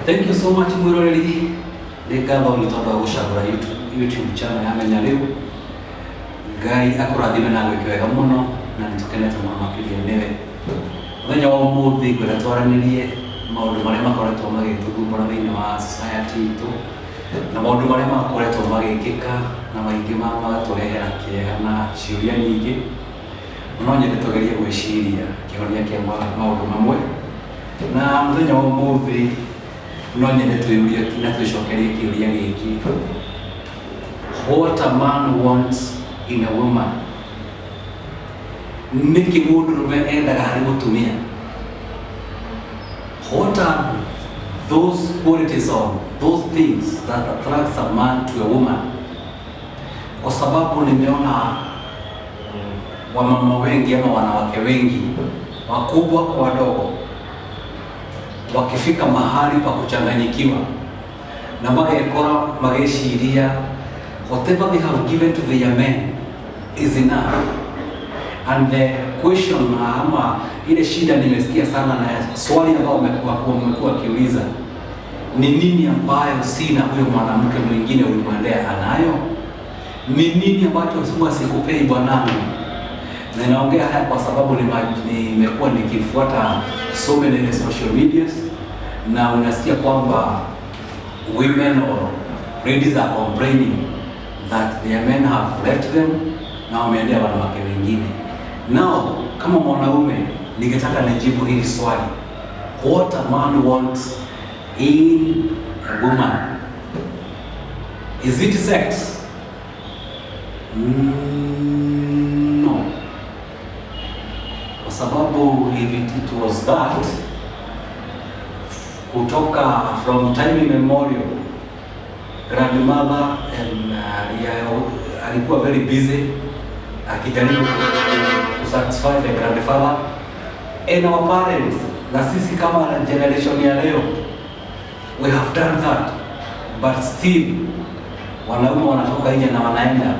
Thank you so much, mwiroreri. Nĩ ngatho nĩ tondũ wa gũcagũra YouTube channel ya Menya Rĩu. Ngai akũrathime na gwĩke wega mũno, na nĩ tũkenete mũno makĩria nĩwe. Mũthenya wa ũmũthĩ ngwenda twaranĩrie maũndũ marĩa makoretwo magĩtũthumbũra thĩinĩ wa society itũ, na maũndũ marĩa makoretwo magĩkĩka, na maingĩ magatũrehera kĩeha na ciũria nyingĩ. No nyende tũgerie gwĩciria kĩhonia kĩa maũndũ mamwe. Na mũthenya wa ũmũthĩ no nyende twĩyũrie na twĩcokerie kĩũria gĩkĩ: what a man wants in a woman. Nĩkĩ mũndũrũme endaga harĩ mũtumia? What are those qualities or those things that attracts a man to a woman? Kwa sababu nimeona wamama wengi ama wanawake wengi, wakubwa kwa wadogo, wakifika mahali pa kuchanganyikiwa na magekora mageciria whatever they have given to their men is enough. And the question, ama ile shida nimesikia sana na swali ambayo wamekuwa wakiuliza ni, "Nini ambayo sina, huyo mwanamke mwingine ulimwendea anayo? Ni nini ambacho huwa sikupei, bwanangu?" Na naongea haya kwa sababu nimekuwa nikifuata so many social medias, na unasikia kwamba women or ladies are complaining that their men have left them na wameendea wanawake wengine. Now, kama mwanaume ningetaka nijibu hili swali: what a man wants in a woman. Is it sex? No. Kwa sababu if it was that, kutoka from time immemorial, grandmother and, alikuwa very busy akijaribu ku satisfy the grandfather and our parents, na sisi kama generation ya leo, we have done that, but still wanaume wanatoka nje na wanaenda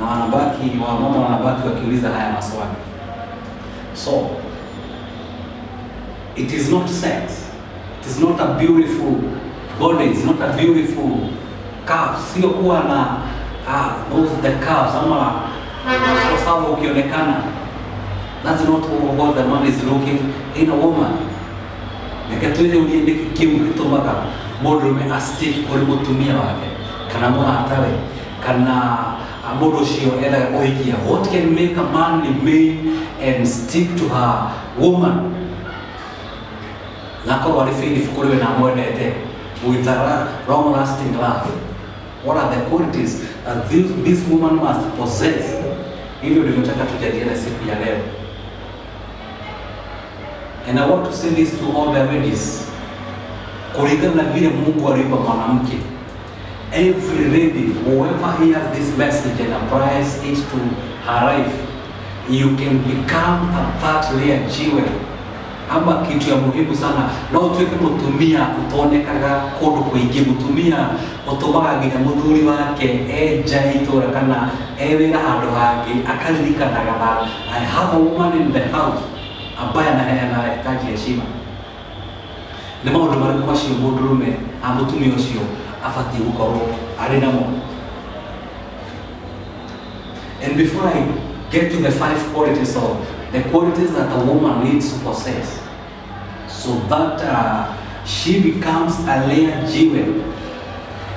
na wanabaki, wamama wanabaki wakiuliza haya maswali. So it is not sex, it is not a beautiful body, it's not a beautiful curves, sio kuwa na those the curves ama kwa sababu ukionekana. That's not what the man is looking in a woman. Reke twĩyũrie, nĩkĩ kĩu gĩtũmaga mũndũrũme astick kũrĩ mũtumia wake kana mũratawe kana mũndũ ũcio endaga kũhikia? What can make a man remain and stick to her woman na akorwo arĩ faithful kũrĩ we na amwendete with a long lasting love? What are the qualities that this woman must possess? Hivyo ndivyo nataka tujadiliane siku ya leo. And I want to say this to all the ladies: kulingana na vile Mungu aliumba mwanamke, every lady, whoever hears this message and applies it to her life, you can become a that rare jewel ama kitu ya muhimu sana. No ũtuĩke mũtumia ũtonekaga kũndũ kũingĩ, mũtumia ũtũmaga nginya mũthuri wake e nja ya itũra kana e wĩra handũ hangĩ akaririkanaga that I have a woman in the house ambaye anahitaji heshima. Nĩ maũndũ marĩkũ macio mũndũrũme a mũtumia ũcio abatiĩ gũkorwo arĩ namo? And before I get to the five qualities of the qualities that a woman needs to possess so that she becomes a rare jewel,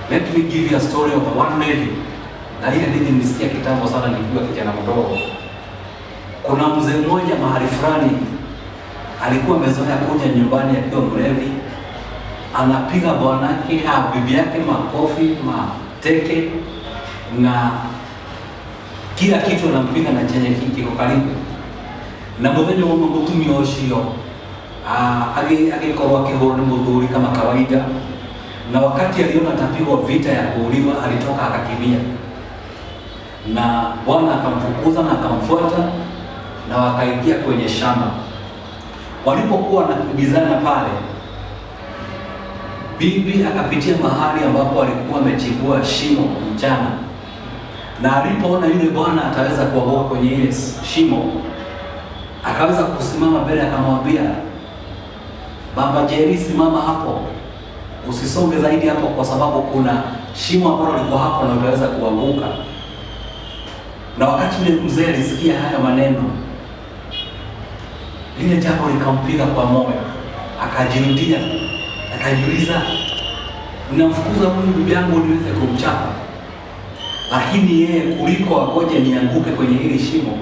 let me give you a story of one lady. Na hii hadithi nilisikia kitambo sana nikiwa kijana mdogo. Kuna mzee mmoja mahali fulani alikuwa amezoea kuja nyumbani akiwa mlevi, anapiga bwanake, bibi yake makofi, mateke na kila kitu anampiga na chenye kiko karibu. Na muthenya ũmwe mũtumia ũcio agĩkorwo akĩhũrwo nĩ mũthuri kama kawaida, na wakati aliona atapigwa vita ya kuuliwa, alitoka akakimbia, na bwana akamfukuza na akamfuata na wakaingia kwenye shamba. Walipokuwa wanakimbizana pale, bibi akapitia mahali ambapo alikuwa amechimbua shimo mchana, na alipoona yule bwana ataweza kuanguka kwenye ile shimo, akaweza kusimama mbele, akamwambia, "Baba Jerry, simama hapo." Usisonge zaidi hapo, kwa sababu kuna shimo ambalo liko hapo na utaweza kuanguka. Na wakati yule mzee alisikia haya maneno, lile jambo likampiga kwa moyo, akajirudia, akajiuliza, ninamfukuza huyu bibi yangu niweze kumchapa, lakini yeye kuliko agoje nianguke kwenye hili shimo,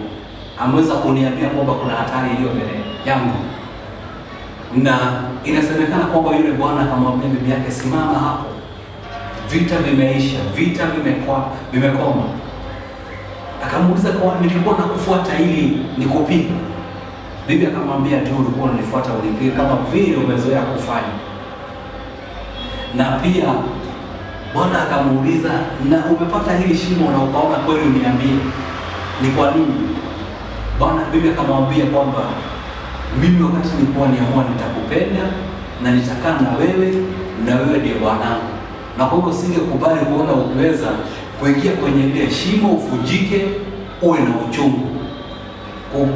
ameweza kuniambia kwamba kuna hatari iliyo mbele yangu. Na inasemekana kwamba yule bwana akamwambia bibi yake, simama hapo, vita vimeisha, vita vimekoma. Akamuuliza, kwa nilikuwa nakufuata ili nikupige. Bibi akamwambia, ndio, ulikuwa unanifuata unipige kama vile umezoea kufanya. Na pia bwana akamuuliza, na umepata hili shimo na ukaona kweli uniambie ni kwa nini? Bwana bibi akamwambia kwamba mimi wakati nilikuwa niamua nitakupenda na nitakaa na wewe na wewe ndiye bwanangu, na kwa hivyo singekubali kuona ukiweza kuingia kwenye ile shimo uvunjike, uwe na uchungu.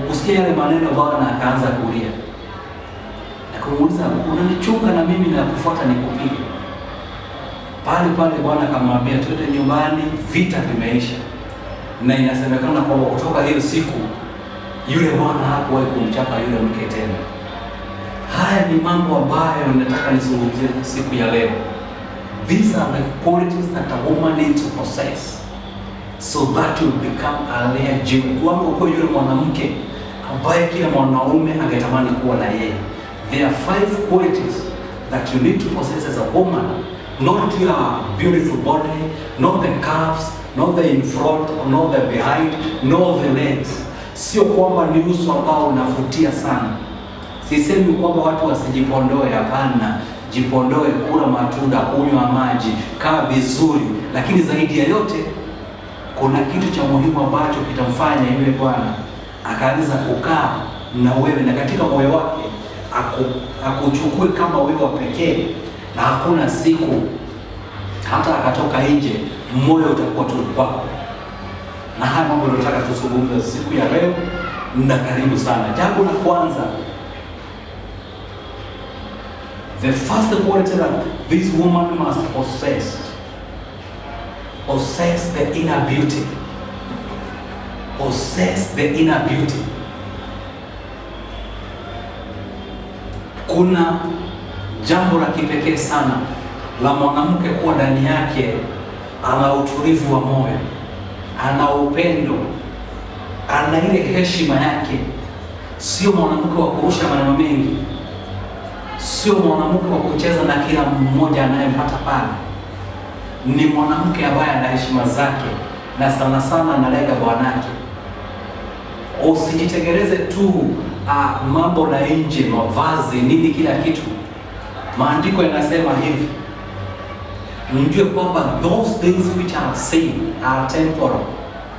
Kusikia yale maneno, bwana akaanza kulia na kumuuliza, unanichunga na mimi nakufuata nikupige? Pale pale bwana akamwambia, twende nyumbani, vita vimeisha. Na inasemekana kwamba kutoka hiyo siku yule bwana hakuwahi kumchapa yule mke tena. Haya ni mambo ambayo nataka nizungumzie siku ya leo. These are the qualities that a woman needs to possess so that you become a rare jewel. Kwamba ukuwe yule mwanamke ambaye kila mwanaume angetamani kuwa na yeye. There are five qualities that you need to possess as a woman. Not your beautiful body, not the curves, not the in front, not the behind, not the legs. Sio kwamba ni uso ambao unavutia sana. Sisemi kwamba watu wasijipondoe, hapana. Jipondoe, kula matunda, kunywa maji, kaa vizuri, lakini zaidi ya yote kuna kitu cha muhimu ambacho kitamfanya yule bwana akaanza kukaa na wewe na katika moyo wake akuchukue kama wewe wa pekee, na hakuna siku hata akatoka nje, moyo utakuwa tu kwako. Na haya mambo nataka tuzungumze siku ya leo, na karibu sana. Jambo la kwanza, the first quality that this woman must possess the inner beauty. Possess the inner beauty. Kuna jambo la kipekee sana la mwanamke kuwa ndani yake ana utulivu wa moyo, ana upendo, ana ile heshima yake. Sio mwanamke wa kurusha maneno mengi, sio mwanamke wa kucheza na kila mmoja anayempata pale. Ni mwanamke ambaye ana heshima zake na sana sana analenga bwanake. Usijitengeneze tu mambo na nje, mavazi nini, kila kitu. Maandiko yanasema hivi, mjue kwamba those things which are seen are temporal,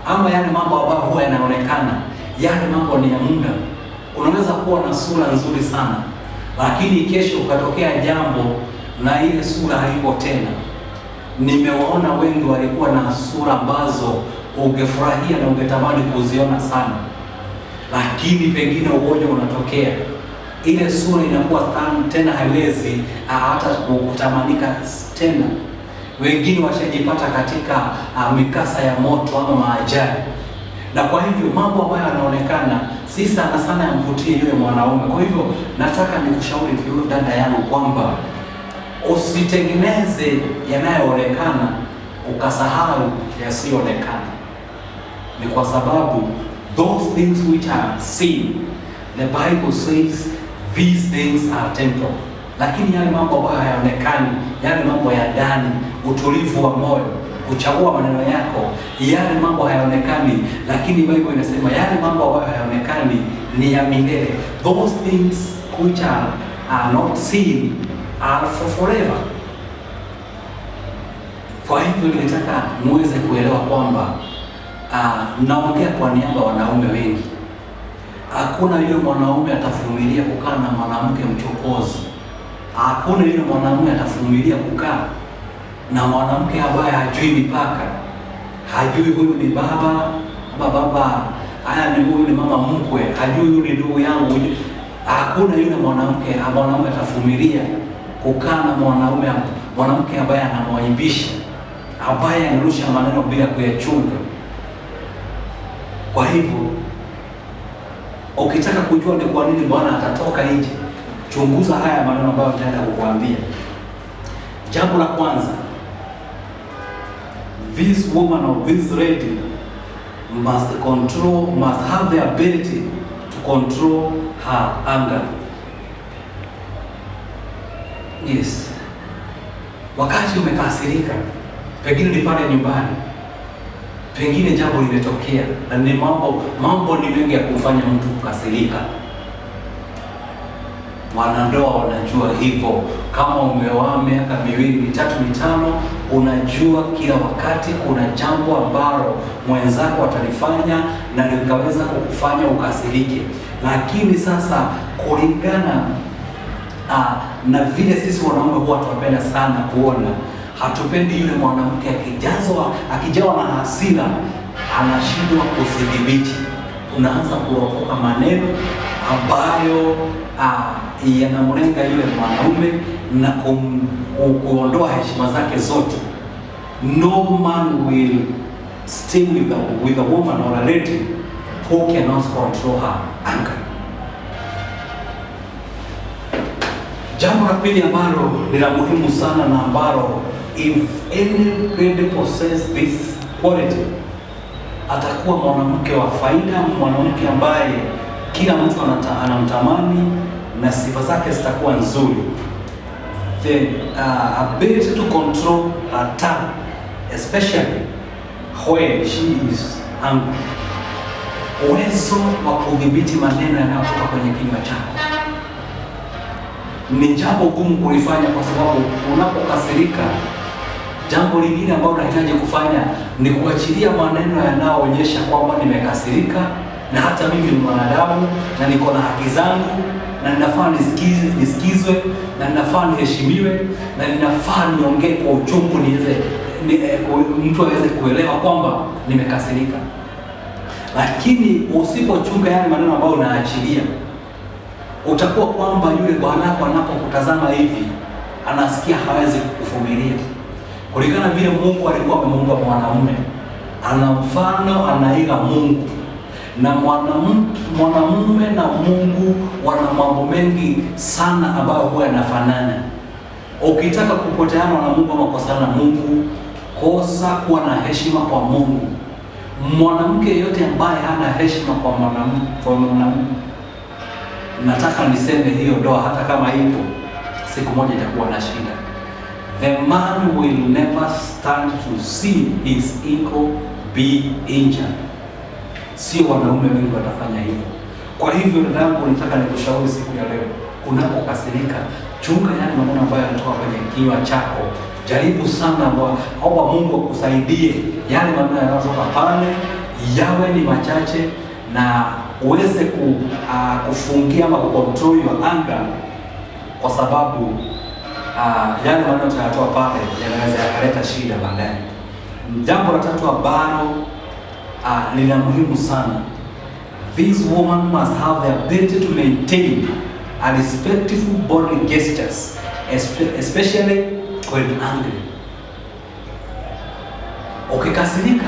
ama yale mambo ambayo huwa yanaonekana, yale mambo ni ya muda. Unaweza kuwa na sura nzuri sana, lakini kesho ukatokea jambo na ile sura haipo tena. Nimewaona wengi walikuwa na sura ambazo ungefurahia na ungetamani kuziona sana, lakini pengine ugonjwa unatokea, ile sura inakuwa tena haiwezi hata kutamanika tena. Wengine washajipata katika mikasa ya moto ama maajali, na kwa hivyo mambo ambayo yanaonekana si sana sana yamvutie yule mwanaume. Kwa hivyo nataka nikushauri tu dada yangu kwamba usitengeneze yanayoonekana ukasahau yasiyoonekana. Ni kwa sababu those things which are seen, the Bible says these things are temporal. Lakini yale mambo ambayo hayaonekani, yale mambo ya ndani, utulivu wa moyo, kuchagua maneno yako, yale mambo hayaonekani, lakini Bible inasema yale mambo ambayo hayaonekani ni ya milele. Those things which are not seen are for forever. Kwa hivyo nilitaka muweze kuelewa kwamba naongea kwa niaba ya wanaume wengi. Hakuna yule mwanaume atavumilia kukaa na mwanamke mchokozi. Hakuna yule mwanaume atavumilia kukaa na mwanamke ambaye hajui mipaka, hajui huyu ni baba ama baba, haya ni huyu ni mama mkwe, hajui huyu ni ndugu yangu. Hakuna yule mwanamke mwanaume atavumilia kukaa na mwanaume mwanamke ambaye anamwaibisha, ambaye anarusha maneno bila kuyachunga. Kwa hivyo ukitaka kujua ni kwa nini bwana atatoka nje, chunguza haya maneno ambayo nitaenda kukuambia. Jambo la kwanza, this woman or this lady must have the ability to control her anger. Yes. Wakati umekasirika, pengine ni pale nyumbani, pengine jambo limetokea, na ni mambo ni mengi ya kumfanya mtu kukasirika. Wanandoa wanajua hivyo. Kama umeoa miaka 2, 3, 5, unajua kila wakati kuna jambo ambalo mwenzako atalifanya na likaweza kukufanya ukasirike. Lakini sasa kulingana na vile sisi wanaume huwa tunapenda sana kuona, hatupendi yule mwanamke akijawa na hasira anashindwa kudhibiti. Unaanza kuropoka maneno ambayo yanamlenga yule mwanaume na kuondoa heshima zake zote. No man will stay with a woman or a lady who cannot control her anger. Jambo la pili ambalo ni la muhimu sana na ambalo if any lady possess this quality, atakuwa mwanamke wa faida, mwanamke ambaye kila mtu anamtamani na sifa zake zitakuwa nzuri. The ability to control her tongue, especially when she is angry. Uwezo wa kudhibiti maneno yanayotoka kwenye kinywa chako ni jambo gumu kulifanya, kwa sababu unapokasirika, jambo lingine ambalo unahitaji kufanya ni kuachilia maneno yanayoonyesha kwamba nimekasirika na hata mimi ni mwanadamu na niko na haki zangu na ninafaa nisikizwe na ninafaa niheshimiwe na ninafaa niongee kwa uchungu mtu aweze kuelewa kwamba nimekasirika. Lakini usipochunga yale maneno ambayo unaachilia, utakuwa kwamba yule bwanako anapokutazama hivi anasikia hawezi kukuvumilia. Kulingana vile Mungu alikuwa amemuumba mwanamume, ana mfano, anaiga Mungu. Na mwanamume na Mungu wana mambo mengi sana ambayo huwa yanafanana. Ukitaka kupoteana na Mungu ama kukosana na Mungu, kosa kuwa na heshima kwa Mungu. Mwanamke yeyote ambaye hana heshima kwa mwanamume, nataka niseme hiyo ndoa hata kama ipo, siku moja itakuwa na shida. The man will never stand to see his ego be injured. Sio wanaume wengi watafanya hivyo. Kwa hivyo dadangu, nataka nikushauri siku ya leo, unapokasirika, chunga yale maneno ambayo yanatoka kwenye kinywa chako. Jaribu sana, omba Mungu akusaidie yale maneno yanayotoka pale yawe ni machache na uweze kufungia ama kucontrol your anger, kwa sababu yale maneno utayatoa pale yanaweza yakaleta shida baadaye. Jambo la tatu ambalo ni la muhimu sana, this woman must have the ability to maintain a respectful body gestures, especially when angry. Ukikasirika,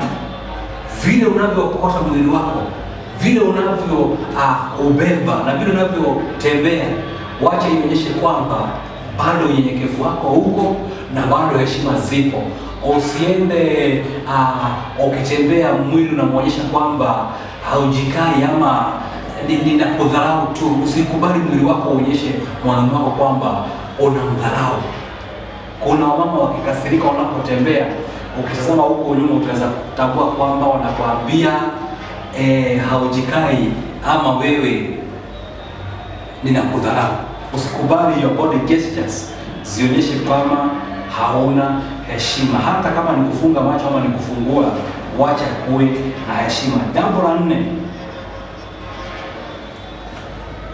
vile unavyokokota mwili wako, vile unavyo ubeba na vile unavyotembea, wacha ionyeshe kwamba bado unyenyekevu wako huko na bado heshima zipo. Usiende ukitembea mwili unamuonyesha kwamba haujikai ama ninakudharau tu. Usikubali mwili wako uonyeshe mwanamume wako kwamba unamdharau. Kuna wamama wakikasirika wanapotembea, ukitazama huko nyuma utaweza kutambua kwamba wanakuambia haujikai ama wewe ninakudharau. Usikubali your body gestures zionyeshe kwamba hauna heshima. Hata kama ni kufunga macho ama ni kufungua, wacha kuwe na heshima. Jambo la nne,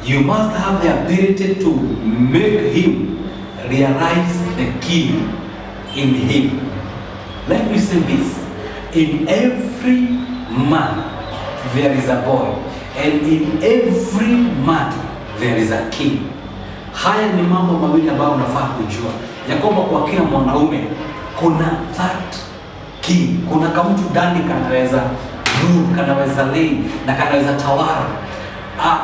you must have the ability to make him realize the king in him. Let me say this, in every man there is a boy, and in every man there is a king. Haya ni mambo mawili ambayo unafaa kujua ya kwamba kwa kila mwanaume kuna that king, kuna kamtu ndani kanaweza rule, kanaweza lead na kanaweza tawala.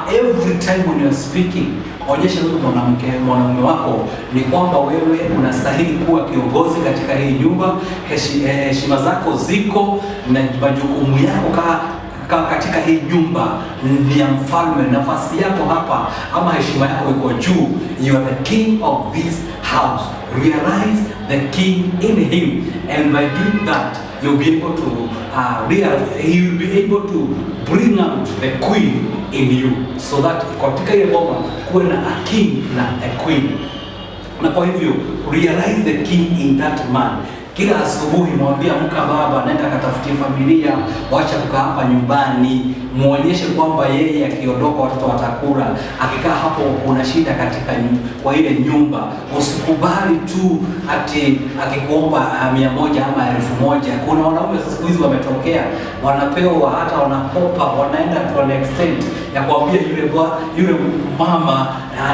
Every time when you are speaking, onyesha huyu mwanamke, mwanaume wako ni kwamba wewe unastahili kuwa kiongozi katika hii nyumba. Heshima zako ziko na majukumu yako katika hii nyumba ni ya mfalme. Nafasi yako hapa ama heshima yako iko juu. You are the king of this house. Realize the king in him, and by doing that you'll be able to realize, he will be able to bring out the queen in you, so that katika ile boma kuwe na a king na a queen. Na kwa hivyo realize the king in that man. Kila asubuhi mwambie, amka baba, nenda katafutie familia, wacha kukaa hapa nyumbani. Muonyeshe kwamba yeye akiondoka watoto watakula, akikaa hapo kuna shida katika kwa ile nyumba. Usikubali tu ati akikuomba 100 ama 1000. Kuna wanaume siku hizi wametokea, wanapewa hata wanakopa, wanaenda to an extent ya kuambia yule mama,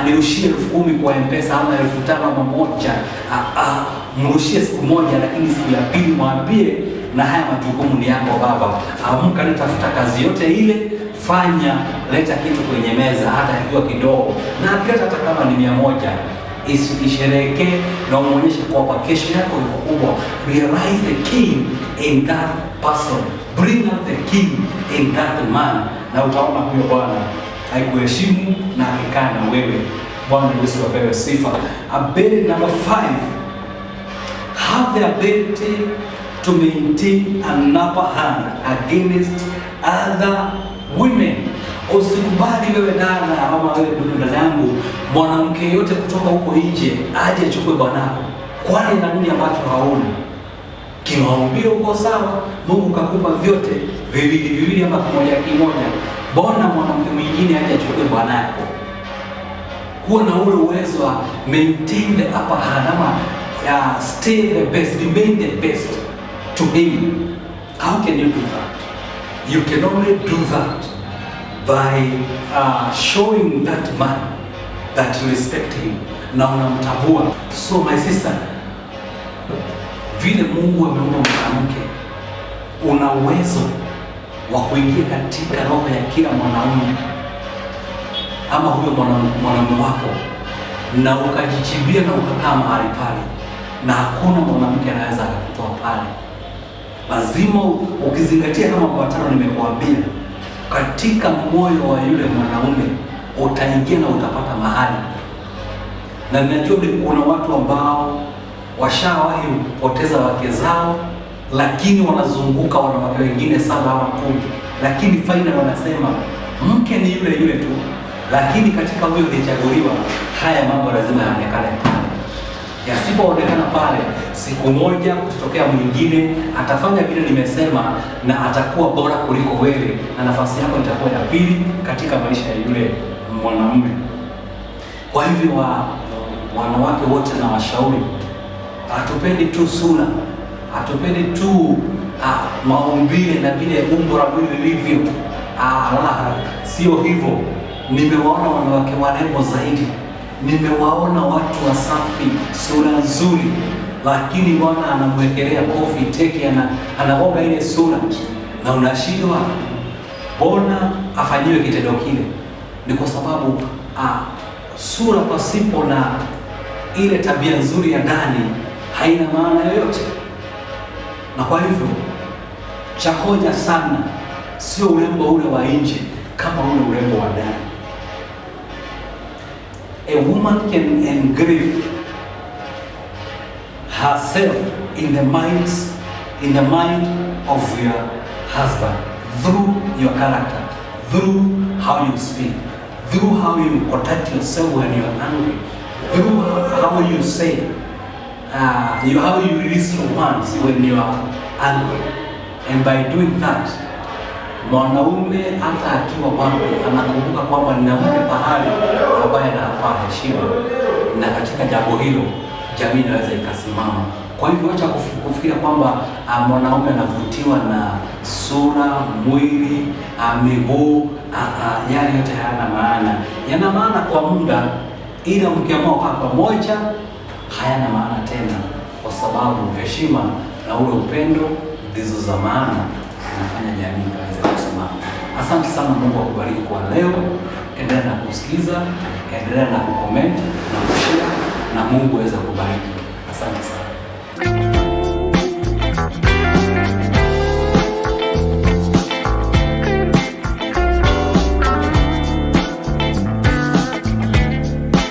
nirushie 10,000 kwa M-Pesa ama 5,000 ama 1. Mrushie siku moja, lakini siku ya pili mwambie na haya majukumu ni yako baba. Amka, nitafuta kazi yote ile, fanya, leta kitu kwenye meza, hata kikiwa kidogo, na akileta hata kama ni 100, isherehekee na umuonyeshe kwamba kesho yako iko kubwa. Realize the king in that person, bring up the king in that man, na utaona huyo bwana haikuheshimu na akikaa na wewe. Bwana Yesu apewe sifa. Ability number 5, have the ability to maintain an upper hand against other women. Usikubali wewe dada ama wewe ndugu dada yangu, mwanamke yote kutoka huko nje aje achukue bwanako. Kwani na nini ambacho hauna? Kimaumbile uko sawa, Mungu kakupa vyote viwili viwili ama kimoja kimoja, mbona mwanamke mwingine aje achukue bwanako? Kuwa na ule uwezo wa maintain the upper hand ama ya stay the best, remain the best to him. How can you do that? You can only do that by showing that man that you respect him na unamtambua. So my sister, vile Mungu ameumba mwanamke, una uwezo wa kuingia katika roho ya kila mwanaume ama huyo mwanamume wako na ukajichimbia na ukakaa mahali pale, na hakuna mwanamke anaweza akakutoa pale. Lazima ukizingatia kama mambo nimekuambia, katika moyo wa yule mwanaume utaingia na utapata mahali. Na ninajua kuna watu ambao washawahi kupoteza wake zao, lakini wanazunguka wanawake wengine 7 ama 10, lakini final wanasema mke ni yule yule tu, lakini katika huyo aliyechaguliwa, haya mambo lazima yaonekane pale. Yasipoonekana pale, siku moja kutokea mwingine atafanya vile nimesema, na atakuwa bora kuliko wewe, na nafasi yako itakuwa ya pili katika maisha ya yule mwanamume. Kwa hivyo wanawake wote na washauri, hatupendi tu sura, hatupendi tu maumbile na vile umbo la mwili lilivyo. La, sio hivyo. Nimewaona wanawake warembo zaidi, nimewaona watu wasafi, sura nzuri, lakini Bwana anamwekelea kofi teke, anagonga ile sura na unashindwa mbona afanyiwe kitendo kile. Ni kwa sababu sura pasipo na ile tabia nzuri ya ndani haina maana yoyote. Na kwa hivyo cha hoja sana sio urembo ule wa nje kama ule urembo wa ndani. A woman can engrave herself in the mind of your husband through your character, through how you speak, through how you conduct yourself when you are angry, through how you say, how you release words when you are angry. And by doing that, mwanaume hata akiwa wapi anakumbuka kwamba nina mke pahali ambaye anafaa heshima, na katika jambo hilo jamii inaweza ikasimama. Kwa hivyo acha kufikiria kwamba mwanaume anavutiwa na sura, mwili, miguu, yale yote hayana maana. Yana maana kwa muda, Ila mkiamua kukaa pamoja, hayana maana tena, kwa sababu heshima na ule upendo ndizo za maana zinafanya jamii ikaweze kusimama. Asante sana, Mungu akubariki kwa leo. Endelea na kusikiza, endelea na kucomment na kushare, na Mungu aweze kubariki. Asante sana.